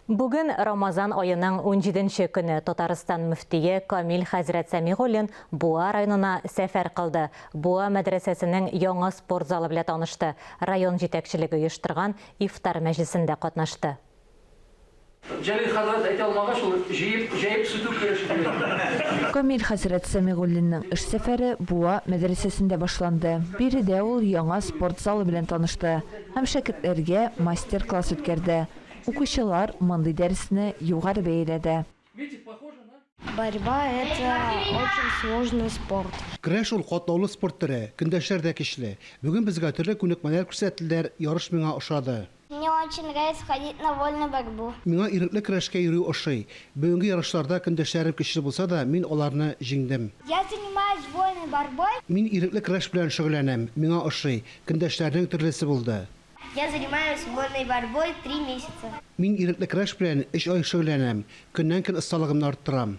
Бүген Рамазан аеның унҗиденче көне Татарстан мөфтие Камил хәзрәт Сәмигуллин Буа районына сәфәр кылды. Буа мәдрәсәсенең яңа спорт залы белә танышты, район җитәкчелеге оештырган ифтар мәҗлесендә катнашты. Җәлил хәзрәт әйтә алмагач, ул җыеп, җәеп сүтү кереше дип әйтте. Камил хәзрәт Сәмигуллинның эш сәфәре Буа мәдрәсәсендә башланды. Биредә ул яңа спорт залы белән танышты һәм шәкертләргә мастер-класс үткәрде. Укучылар мондый дәресне югары бәяләде. Борьба это очень сложный спорт. Көрәш ул катлаулы спорт төре, көндәшләр дә көчле. Бүген безгә төрле күнекмәләр күрсәттеләр, ярыш миңа ошады. Мне очень нравится ходить на вольную борьбу. Миңа ирекле көрәшкә йөрү ошый. Бүгенге ярышларда көндәшләрем көчле булса да, мин аларны җиңдем. Я занимаюсь вольной борьбой. Мин ирекле көрәш белән шөгыльләнәм, миңа ошый. Көндәшләрнең төрлесе булды. Я занимаюсь вольной борьбой три месяца. Мин ирекле көрәш белән өч ай шөгыльләнәм, көннән-көн осталыгымны арттырам.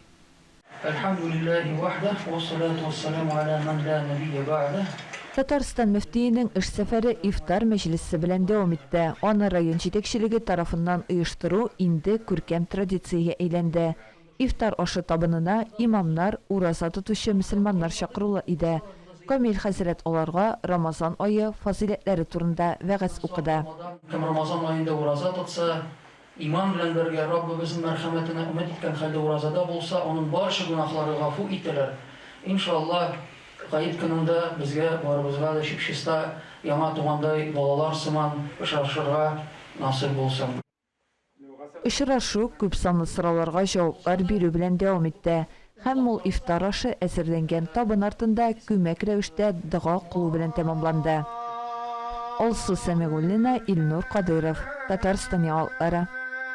Әлхәмдүлилләһи вахдәһ, вәссалату вәссәламу галә мән лә нәбиййә бәгъдәһ. Татарстан мөфтиенең эш сәфәре ифтар мәҗлесе белән дәвам итте. Аны район җитәкчелеге тарафыннан оештыру инде күркәм традициягә әйләнде. Ифтар ашы табынына имамнар, ураза тотучы мөселманнар чакырулы иде. Камил хәзрәт аларга Рамазан ае фазыйләтләре турында вәгазь укыды. Кем Рамазан аенда ураза тотса, иман белән бергә Раббыбызның мәрхәмәтенә өмет иткән хәлдә уразада булса, аның барча гөнаһлары гафу ителер. Иншалла, Гает көнендә безгә барыбызга да чип-чиста, яңа тугандай балалар сыман очрашырга насыйп булсын. Очрашу күпсанлы сорауларга җаваплар бирү белән дәвам итте һәм мул ифтар ашы әзерләнгән табын артында күмәк рәвештә дога кылу белән тәмамланды. Алсу Сәмигуллина, Илнур Кадыйров, Татарстан яңалыклары.